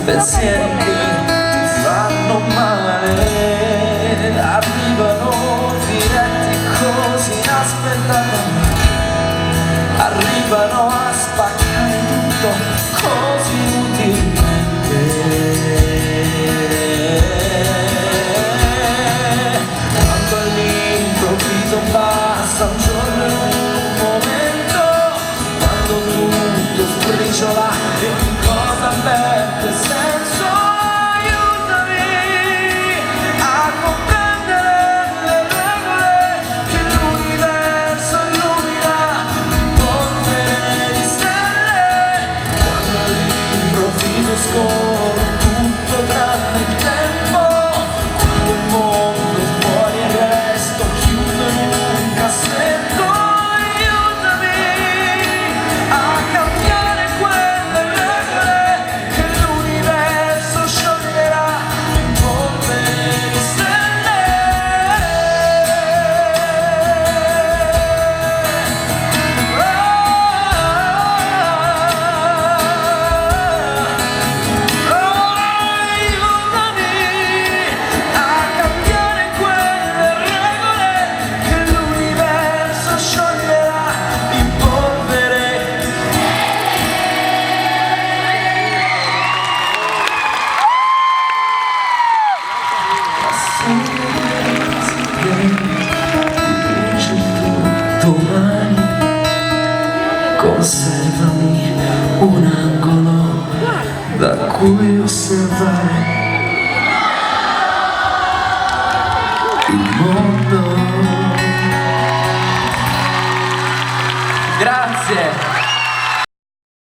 Pensieri che ti fanno male arrivano diretti così inaspettatamente arrivano a spaccare tutto così inutilmente. Quando all'improvviso passa un giorno in un momento, quando tutto sbriciola e ogni cosa perde senso, aiutami a comprendere le regole che l'universo illumina di polvere di stelle. Quando all'improvviso scorre tutto tranne il tempo, quando il mondo è fuori e resto chiuso in un cassetto, aiutami a cambiare quelle regole che l'universo scioglierà in polvere di stelle. Aiutami a cambiare quelle regole che l'universo scioglierà in polvere. Se domani conservami un angolo da cui osservare.